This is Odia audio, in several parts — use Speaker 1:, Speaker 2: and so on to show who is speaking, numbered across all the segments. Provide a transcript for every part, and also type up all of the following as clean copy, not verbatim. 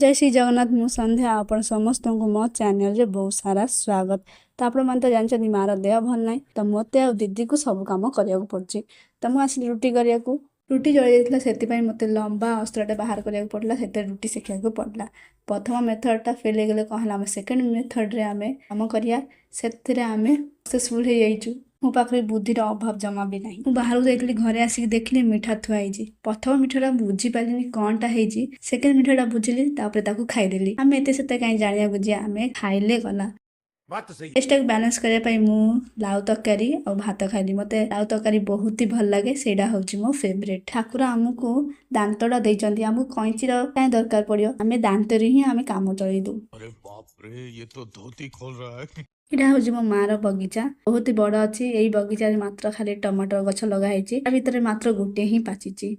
Speaker 1: ଜୟ ଶ୍ରୀ ଜଗନ୍ନାଥ। ମୁଁ ସନ୍ଧ୍ୟା, ଆପଣ ସମସ୍ତଙ୍କୁ ମୋ ଚ୍ୟାନେଲରେ ବହୁତ ସାରା ସ୍ୱାଗତ। ତ ଆପଣମାନେ ତ ଜାଣିଛନ୍ତି, ମାଆର ଦେହ ଭଲ ନାହିଁ, ତ ମୋତେ ଆଉ ଦିଦିକୁ ସବୁ କାମ କରିବାକୁ ପଡ଼ୁଛି। ତ ମୁଁ ଆସିଲି ରୁଟି କରିବାକୁ। ରୁଟି ଜଳି ଯାଇଥିଲା, ସେଥିପାଇଁ ମୋତେ ଲମ୍ବା ଅସ୍ତ୍ରଟେ ବାହାର କରିବାକୁ ପଡ଼ିଲା। ସେଥିରେ ରୁଟି ସେକିବାକୁ ପଡ଼ିଲା। ପ୍ରଥମ ମେଥଡ଼ଟା ଫେଲ୍ ହେଇଗଲେ। କ'ଣ ହେଲା, ଆମେ ସେକେଣ୍ଡ ମେଥଡ଼ରେ ଆମେ କାମ କରିବା, ସେଥିରେ ଆମେ ସକ୍ସେସଫୁଲ୍ ହେଇଯାଇଛୁ। ମୋ ପାଖରେ ବୁଦ୍ଧିର ଅଭାବ ଜମା ବି ନାହିଁ। ମୁଁ ବାହାରକୁ ଯାଇଥିଲି, ଘରେ ଆସିକି ଦେଖିଲି ମିଠା ଥୁଆ ହେଇଛି। ପ୍ରଥମ ମିଠାଟା ମୁଁ ବୁଝିପାରିଲିନି କ'ଣଟା ହେଇଛି। ସେକେଣ୍ଡ ମିଠାଟା ବୁଝିଲି, ତାପରେ ତାକୁ ଖାଇଦେଲି। ଆମେ ଏତେ ସେତେ କାହିଁ ଜାଣିବାକୁ ଯିବା? ଆମେ ଖାଇଲେ ଗଲା।
Speaker 2: बात तो सही।
Speaker 1: ଟେଷ୍ଟଟାକୁ ବାଲାନ୍ସ କରିବା ପାଇଁ ମୁଁ ଲାଉ ତରକାରୀ ଆଉ ଭାତ ଖାଇଲି। ମୋତେ ଲାଉ ତରକାରୀ ବହୁତ ହି ଭଲ ଲାଗେ, ସେଇଟା ହେଉଛି ମୋ ଫେଭରେଟ୍। ଠାକୁର ଆମକୁ ଦାନ୍ତଟା ଦେଇଛନ୍ତି, ଆମକୁ କଇଁଚିର କାହିଁ ଦରକାର ପଡ଼ିବ? ଆମେ ଦାନ୍ତରେ ହିଁ ଆମେ କାମ ଚଳେଇ ଦେଉ।
Speaker 3: अरे बाप रे, ये तो धोती खोल रहा है।
Speaker 1: ଏଇଟା ହେଉଛି ମୋ ମାଆର ବଗିଚା, ବହୁତ ହି ବଡ଼ ଅଛି। ଏଇ ବଗିଚାରେ ମାତ୍ର ଖାଲି ଟମାଟୋ ଗଛ ଲଗା ହେଇଛି। ତା ଭିତରେ ମାତ୍ର ଗୋଟିଏ ହିଁ ପାଚିଛି।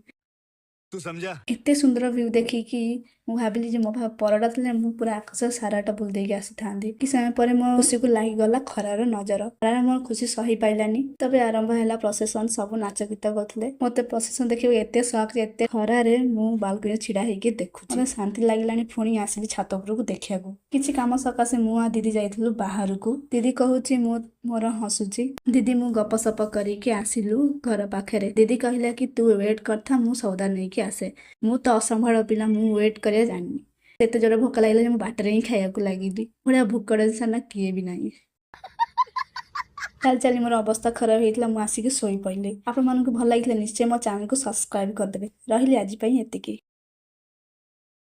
Speaker 2: तू समझा?
Speaker 1: ଏତେ ସୁନ୍ଦର ଭ୍ୟୁ ଦେଖିକି ମୁଁ ଭାବିଲି ଯେ ମୋ ପାଖରେ ପରଟା ଥିଲେ ମୁଁ ପୁରା ଆକାଶ ସାରାଟା ବୁଲି ଦେଇକି ଆସିଥାନ୍ତି। କିଛି ସମୟ ପରେ ମୋ ଖୁସିକୁ ଲାଗିଗଲା ଖରାର ନଜର। ଖରାରେ ମୋର ଖୁସି ସହି ପାଇଲାନି। ତବେ ଆରମ୍ଭ ହେଲା ପ୍ରସେସନ। ସବୁ ନାଚ ଗୀତ କରୁଥିଲେ। ମତେ ପ୍ରସେସନ ଦେଖିବାକୁ ଏତେ ସଖ ଯେ ଏତେ ଖରାରେ ମୁଁ ବାଲକୁନିରେ ଛିଡା ହେଇକି ଦେଖୁଛି। ମତେ ଶାନ୍ତି ଲାଗିଲାଣି। ପୁଣି ଆସିଲି ଛାତ ଉପରକୁ ଦେଖିବାକୁ। କିଛି କାମ ସକାଶେ ମୁଁ ଆଉ ଦିଦି ଯାଇଥିଲୁ ବାହାରକୁ। ଦିଦି କହୁଛି, ମୁଁ ମୋର ହସୁଛି। ଦିଦି ମୁଁ ଗପସପ କରିକି ଆସିଲୁ ଘର ପାଖରେ। ଦିଦି କହିଲା କି ତୁ ୱେଟ୍ କରିଥା, ମୁଁ ସଉଦା ନେଇକି ଆସେ। ମୁଁ ତ ଅସମ୍ଭାଳ ପିଲା, ମୁଁ ୱେଟ୍ କରିବା ଜାଣିନି। ଏତେ ଜୋରେ ଭୋକ ଲାଗିଲା ଯେ ମୁଁ ବାଟରେ ହିଁ ଖାଇବାକୁ ଲାଗିଲି। ଭଳିଆ ଭୋକଟା ସାନା କିଏ ବି ନାହିଁ। ଚାଲି ଚାଲି ମୋର ଅବସ୍ଥା ଖରାପ ହେଇଥିଲା। ମୁଁ ଆସିକି ଶୋଇପଡ଼ିଲି। ଆପଣମାନଙ୍କୁ ଭଲ ଲାଗିଥିଲେ ନିଶ୍ଚୟ ମୋ ଚ୍ୟାନେଲକୁ ସବସ୍କ୍ରାଇବ୍ କରିଦେବେ। ରହିଲି, ଆଜି ପାଇଁ ଏତିକି।